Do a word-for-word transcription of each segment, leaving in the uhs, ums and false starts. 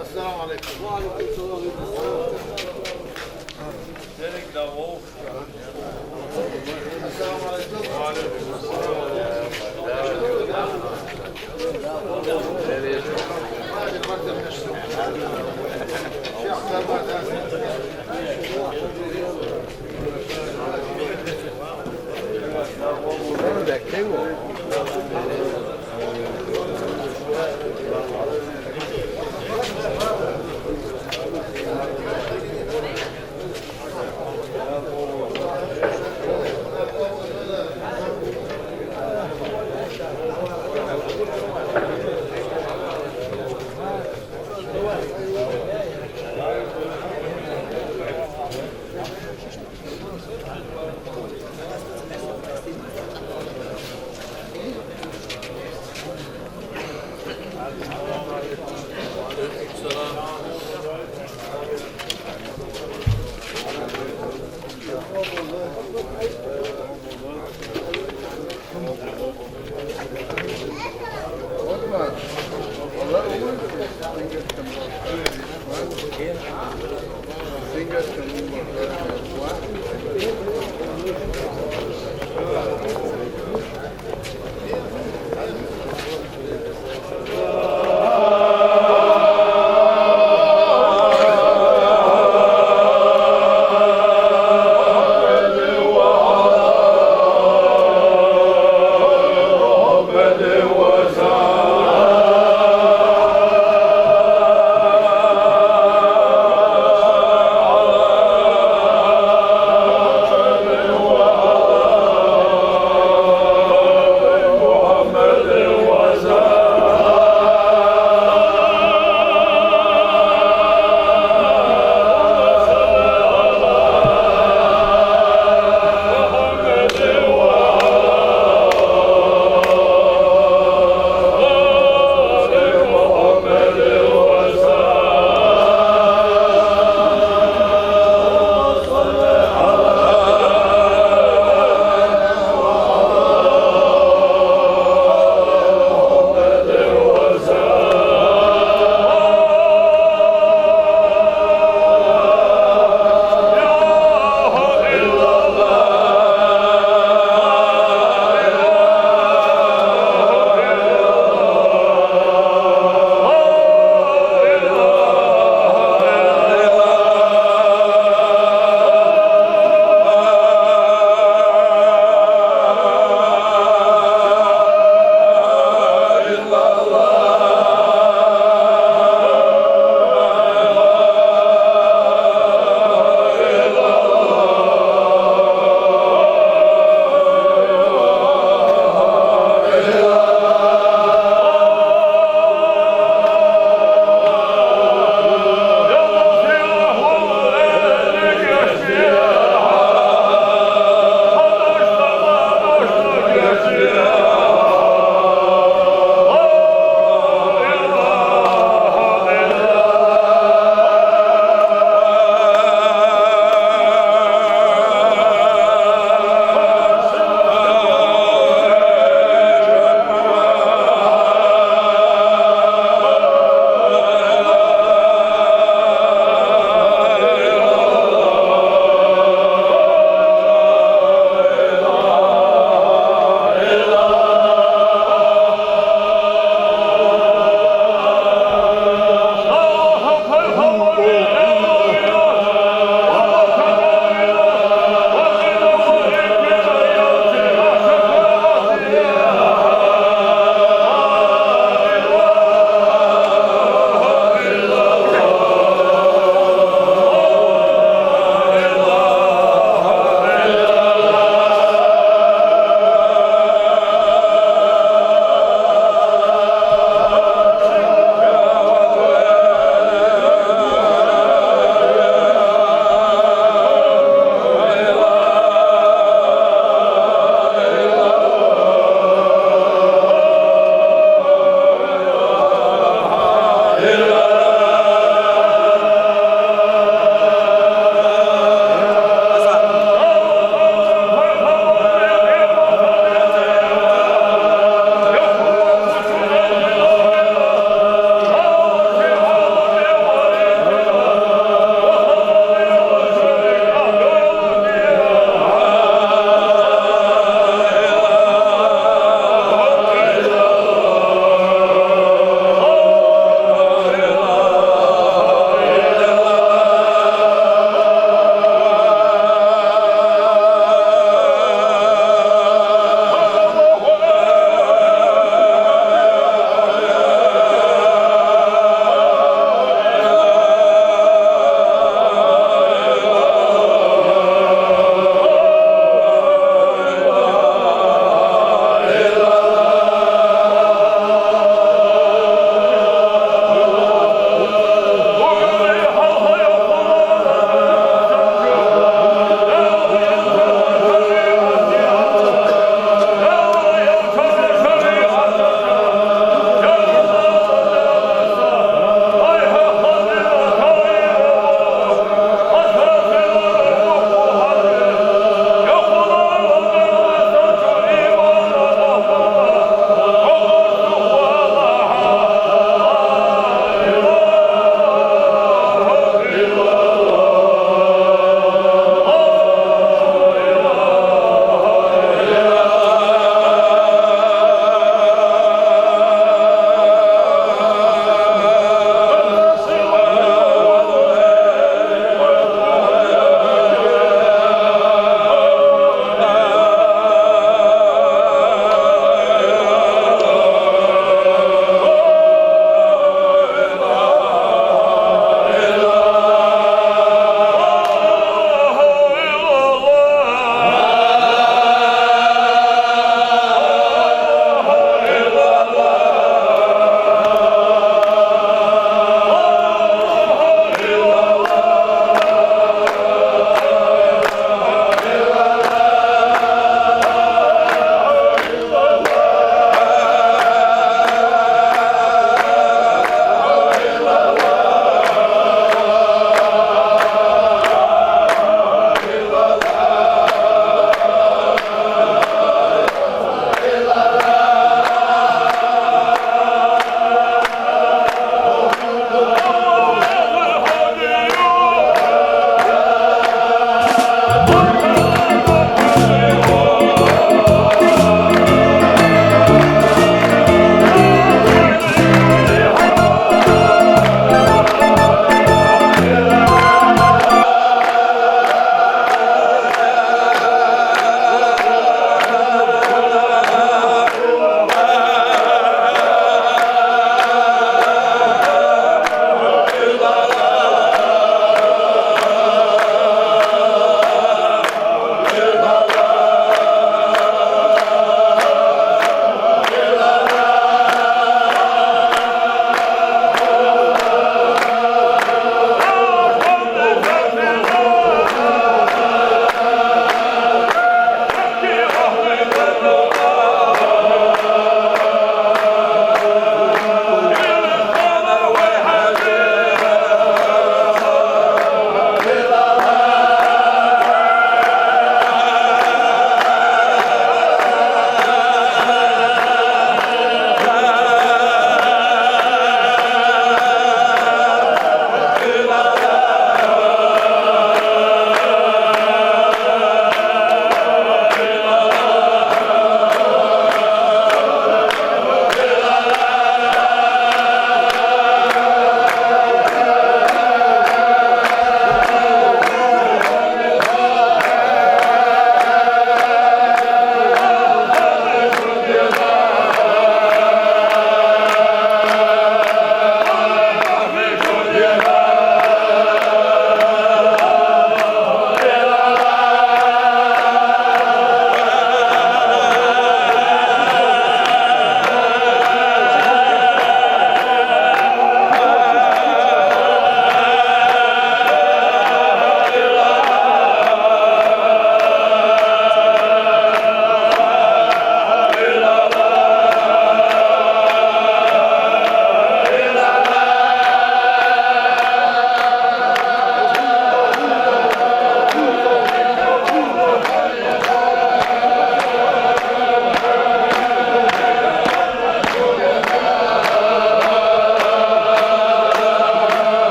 السلام عليكم. السلام عليكم.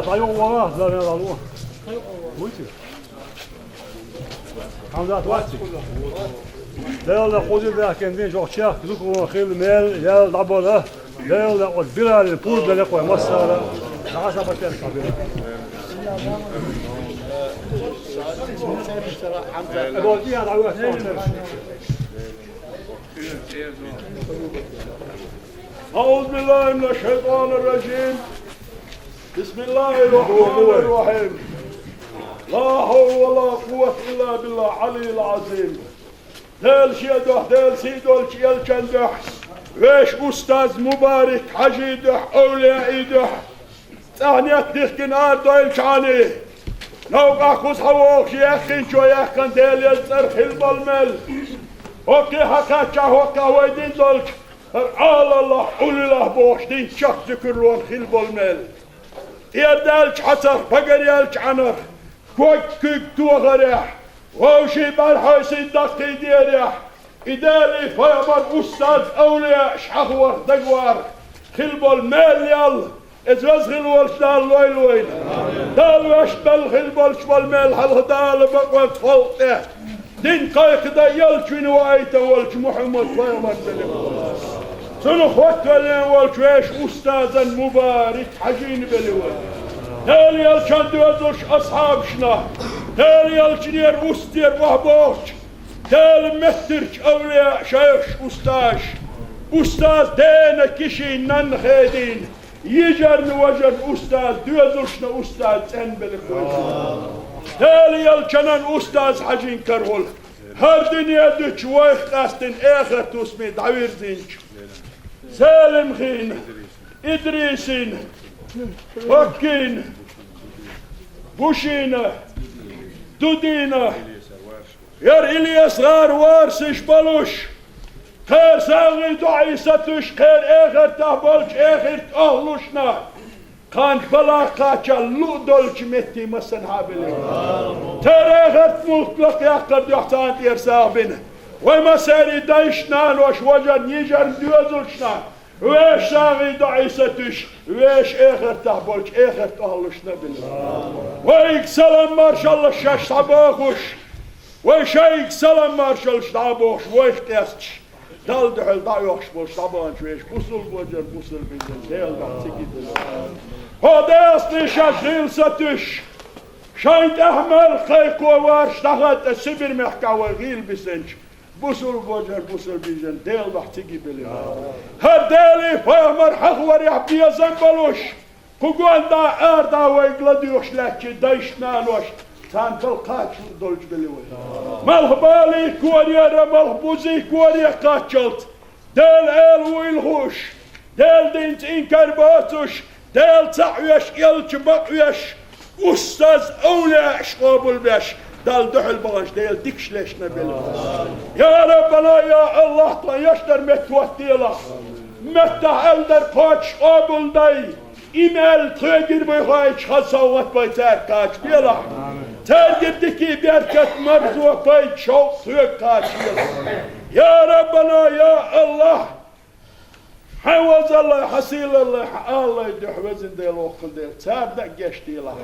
Дӏайо вара, за мел алу. Вуйти? Хьамзат, ваци. Дела кхуза дахкен дин жо чех, зукрун хил мел, ял дабала. Дела от бирали, пур дела кой масара. Дагъа сабатер кабира. Эбо дия дагъа. أعوذ بالله من الشيطان الرجيم. بسم الله الرحمن الرحيم. لا حول ولا قوة إلا بالله العلي العظيم. Дела шен духьа, Дела сий долчу элчан духьа, вешан устаз Мубарик Хьажин духьа, овлияъ духьа, цӀахь некъ дихкина арадойлучу Ӏани, новкъахь кхуза хьан вогӀуш яьккхинчо яьккхина Делан цӀарах хила болу мел. ХӀокхе хьан кхаччахь хӀокхахь вай дина долчу, хӀара Ӏалаллахь, Ӏуллаллахь бохуш динчех зуькарлонах хила болу мел. ТӀера даьллачу хьацарх, пагар яьллачу Ӏанарх, ког куьг тохарехь, вовшийн бӀаьрхьой син даккхийдерехь, и Делан пайхамар устаз овлияъ шахвар дагвар хила болу мел ял, иза веза хила волчу Дала лойла вайна. Дала вешан мел хила болуш болу мел хьалха Дала бакъонца халкъ тӀе дин кхайкхадан елча вина ваийтан волчу Мухьаммад пайхамар белли вай. Цунах хӀоттавеллин волчу вешан устазан Мубарик Хьажин белли вай. Дела елчан доьзалш асхьабашна, Дела елчанера устера охьабохучу, Дела меттарчу овлияъ шайхаш усташ, устаз дена кишин нанна хедийна, йижарна важарна устаз, доьзалшна устаз цӀенбелла кхойкху. Дела елчанан устаз Хьажин карахула, хӀара дуьне дуьтуш вайх къастина эхарт хӀусаме дӀавирзинчу Селимхина, Идрисина, Хоккина, Бушина, Дудина, яра Илес гӀара варсаш болуш, кхеран сагӀина доӀий сатуьйсуш, кхеран эхартахь болчу эхарт охьалушна, кхана балах кхаччалц луъ долчу метте массанхьа а белла. Церан эхарт мулк лакхъяккхар дуьхьа царна тӀера сагӀа бина. Вай массеран дайшна, нанош, важарна, йижарна, доьзалшна, вешан сагӀина доӀий сатуьйсуш, вешан эхартахь болчу эхарт охьалушна а белла. Вайга салам маршаллаш шаьш схьабохуш, вай шайга салам маршаллаш дӀабохуш, вайх къесташ, Далла дуьхьал дӀаоьхуш болуш дӀабаханчу вешан бусулба важарна, бусулба йижарна Дела дуьхьа цига а белла. ХӀокху дастийша шаьш гӀийла сатуьйсуш, шайна тӀехь мел кхайкхо варш дӀахатта Сибир мехкахь вай гӀийла бисинчу бусулба важарна, бусулба йижарна Дела дуьхьа цига а белла. ХӀара Делан пайхамар хьахаварехь безам болуш, кху гондӀа а, арадӀа а вайга ладоьгӀуш лаьттачу дайшна, нанош, царна бала кхача долчу белла вай. Малхбалий корера, малхбузий коре кхаччалц, Делан эла вуйла хууш, Делан динца инкар боцуш, Дела цхьаъ веш, элча бакъвеш, устаз, овлияаш къобалбеш, Далла дуьхьал баханчу Делан дикаш лешна белла. Я Раббана, я АллахӀ, тхуна еш дар меттахӀоттаделахь. Меттахь аьлла дар кхочуш къобалдай. И мел тхоьгара буй хьоьгуш хаза совгӀат бай цаьрга кхачабелахь. Цаьргара дикий беркат, марзо, пайда, шовкъ тхоьга кхачабелахь. Я Раббана, я АллахӀ! Хьайн вазаллай, хьан сийлаллай, хьан аллай дуьхьа, везан Дела, воккхал Дела, царна а гечделахь.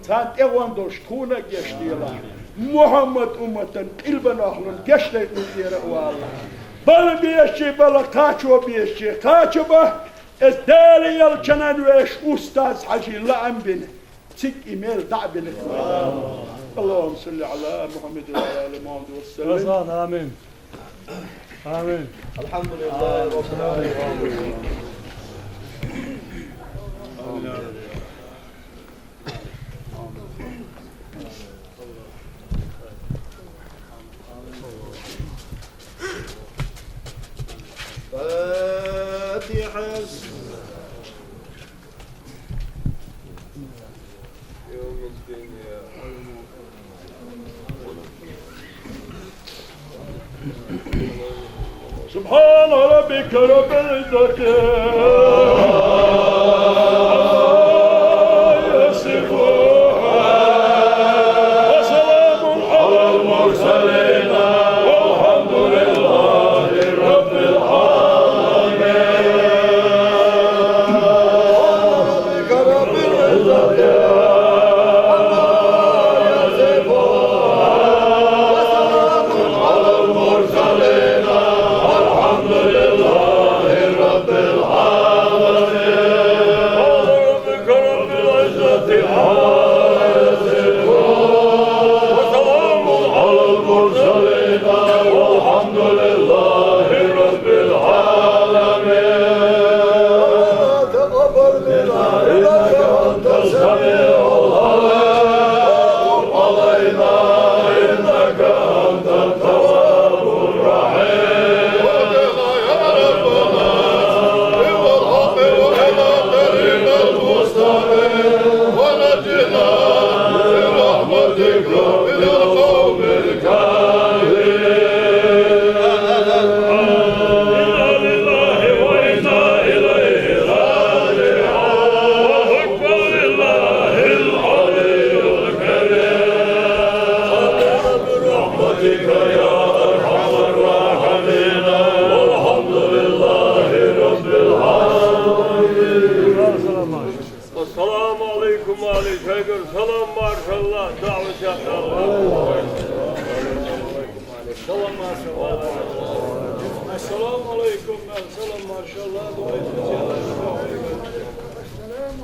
Царна тӀегӀон долуш тхуна а гечделахь. Мухьаммад умматан къилбанах лун гечдай къинтӀера а валалахь. Бала безачий бала, кхачо безачий кхача бан, иза Дела елчанан вешан устаз Хьажин лаам бина, цига и мел дӀа а бина. اللهم صل على محمد وعلى آل محمد وسلم. Амин. Амин. الحمد لله رب العالمين. فاتحة. سبحان ربك رب العزة عما يصفون. وسلام على المرسلين والحمد لله رب العالمين. Маршалла, дагӀва сехьа. Салам, маршалла. Ассаламу алайкум, салам, маршалла, дагӀва сехьа. Салам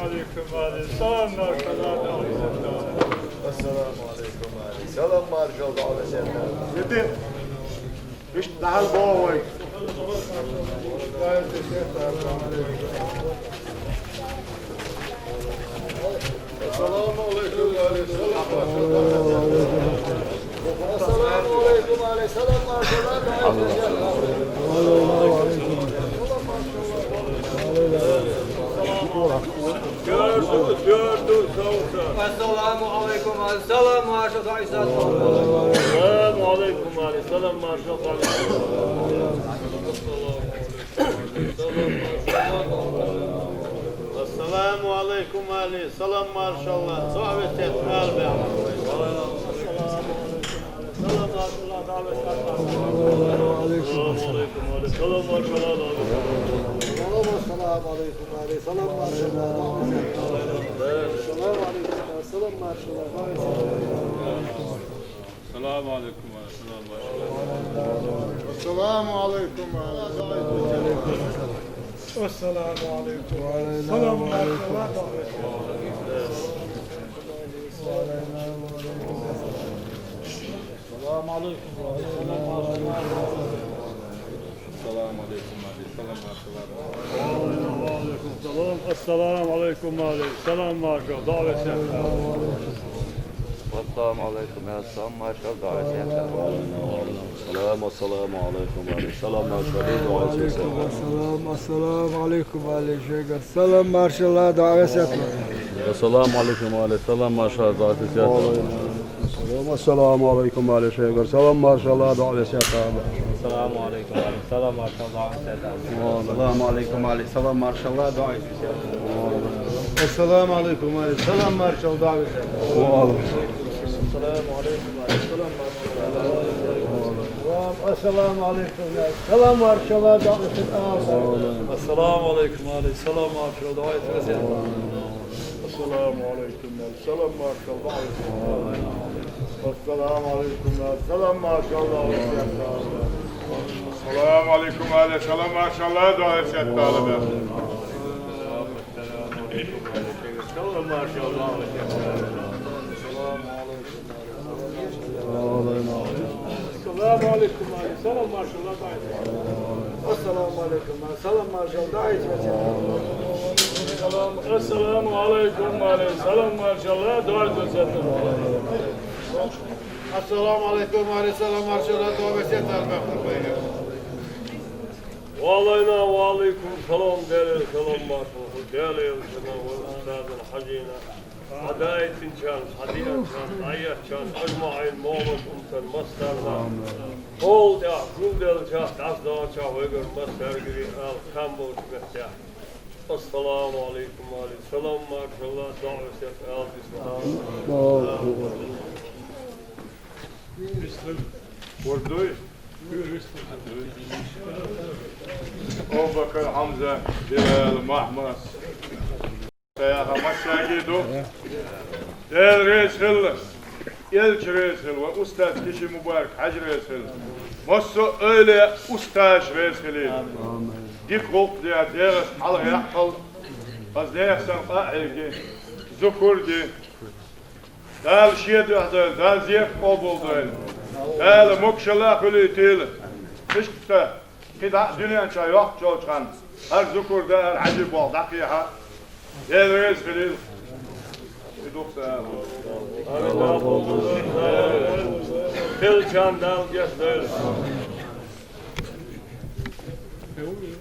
алайкум, салам, маршалла, дагӀва сехьа. Ассаламу алайкум, салам, маршалла, дагӀва сехьа. Иштта дӀахьал боху вай. Ассаламу алайкум, ва алайкум салам. Ассаламу алайкум, ва алайкум салам. Ассаламу алайкум, ва алайкум салам, маршалла, дагӀва сехьа. Ассаламу алайкум, ва алайкум салам, маршалла, дагӀва сехьа. Ассаламу алайкум, ва алайкум салам, маршалла, дагӀва сехьа. Салам алейкум, ва алейкум салам, маршалла, дагӀва сехьа. Салам алейкум, ва алейкум салам, маршалла, дагӀва сехьа. Салам алейкум, ва алейкум салам, маршалла, дагӀва сехьа. Салам алейкум, ва алейкум салам, маршалла. Салам алейкум, ва алейкум салам. Ассаламу алейкум. Салам алейкум. Салам алейкум. Салам алейкум. Салам алейкум. Салам. Ассаламу алейкум, ва алейкум салам, маршалла, дагӀва сехьа. Ассаламу алейкум, ва алейкум салам, маршалла, дагӀва сехьа. Салам, ассаламу алейкум, ва алейкум салам, маршалла, дагӀва сехьа. Ассаламу алейкум, ва алейкум салам, маршалла, дагӀва сехьа. Ассаламу алейкум, ва алейкум салам, маршалла, дагӀва сехьа. Салам, ассаламу алейкум, ва алейкум салам, маршалла, дагӀва сехьа. Ассаламу алейкум, ва алейкум салам, маршалла, дагӀва сехьа. Ассаламу алейкум, ва алейкум салам, маршалла, дагӀва сехьа. Ассаламу алейкум, ва алейкум салам, маршалла, дагӀва сехьа. Ва алейкум. Ассаламу алейкум, ва алейкум салам, маршалла, дагӀва сехьа. Ассаламу алейкум, ва алейкум салам, маршалла, дагӀва сехьа. Ассаламу алейкум, ва алейкум салам, маршалла, дагӀва сехьа. Ассаламу алейкум, ва алейкум салам, маршалла, дагӀва сехьа. Ассаламу алейкум, ва алейкум салам, маршалла, дагӀва сехьа. Ассаламу алейкум, ва алейкум салам, маршалла, дагӀва сехьа. Салам алейкум, ва алейкум салам, маршалла, дагӀва сехьа. Ассаламу алейкум, ва алейкум салам, маршалла, дагӀва сехьа. Ассаламу алейкум, ва алейкум салам, маршалла, дагӀва сехьа. Ассаламу алейкум, ва алейкум салам, маршалла, дагӀва сехьа. Ассаламу алейкум, ва алейкум салам, маршалла, дагӀва сехьа. Ва алейна, ва алейкум салам, Делера салам, маршалла, Делера салам, ва устазан, хьажина. Хьадаийтинчарна, хьадеанчарна, хьаэцчарна, ажмаӀин, могӀман умматан массарна. Хьол тӀехь гулделчахь, дӀасадахачохь вайгара массаьргара ала, кхам болчу меттехь. Ассаламу алейкум, ва алейкум салам, маршалла, дагӀва сехьа, ала дисна. Вардуй? Абу-Бакар, Хьамза, Билал, Махьмад. Ша яха массаьрга ду. Дела реза хилла, Элча реза хилла, вайн устаз Киши Мубарак Хьаьжа реза хилла. Массо а эвлаяъ, устазаш реза хилийла. Дика гӀуллакх дехьа, дегӀаца хьалхаяккхал, аса нехан санна къа а хьийги, зукар а ди. Дала шен дуьхьа дойла, Дала зекъа къобал дойла. Дала могашалла а хуьлуьйтийла. Иштта кхин дӀа а дуьнен чохь йоккхучу ханна хӀара зукар дан, хӀара Хьаьжин болх дӀакхехьа. Дела реза хилийла. И дукха ца ала. Хилчарна Дала гечдойла.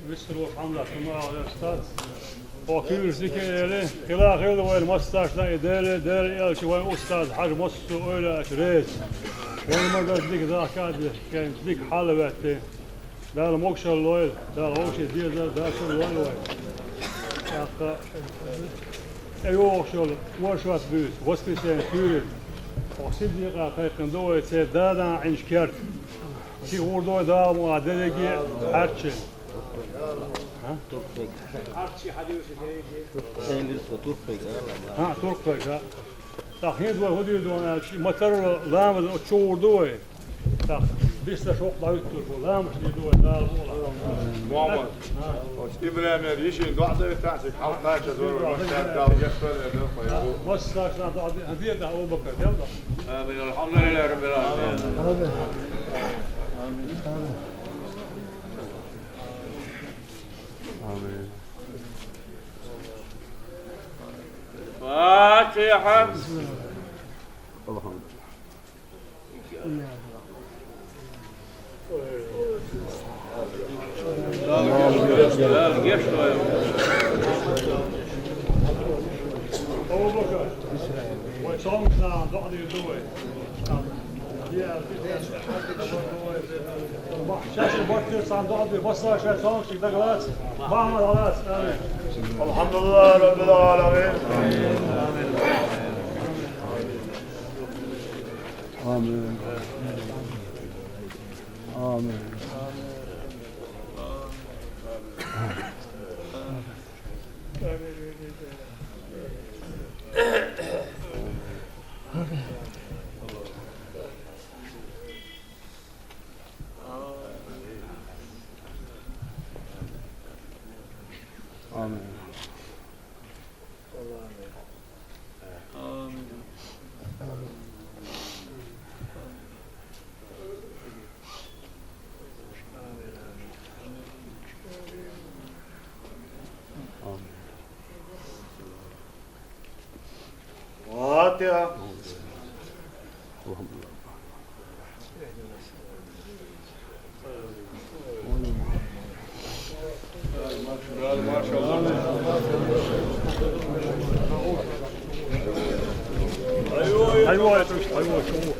Виссаро Хьамзат, хӀума ала стац. Хьо куьйгаш дика эли, хила хилла вайна массарна и Дела, Дела элча вайн устаз Хьаьжа массо а эвлаяаш реза. Вайна ма-дарра дика дахка а ди, шайн дика хьал а ваьтти. Дала могашалла лойла, Дала вовшийн дезар, дашар лойла вай. ТӀаккха тӀейогӀуш йолу оршот буьйса, воскресенье туьйриг. Оха Сиддикъа кхайкхина ду вай церан да-нана Ӏинчу керта. Чи урдой Дала ма дерриге харчи. А? Туркбек. Туркбек. А, Туркбек, а. Так, хин дой, худи дой, а, чи матар ламаз чу урдой. Так, биста шок давит тур, ламаз ни дой, Дала. Мухаммад. А. Ибрагьим, яр йишин дуӀа дайта, хьалкъача зур, машар, Дала яхтар, я Дала. Масса шан дуӀа дайта, Абу Бакр, дел да. آمين. الحمد لله رب العالمين. آمين. الفاتحة. الحمد لله رب العالمين. آمين. آمين. آمين. فاتحة. أيوة، أيوة، أيوة، شوف.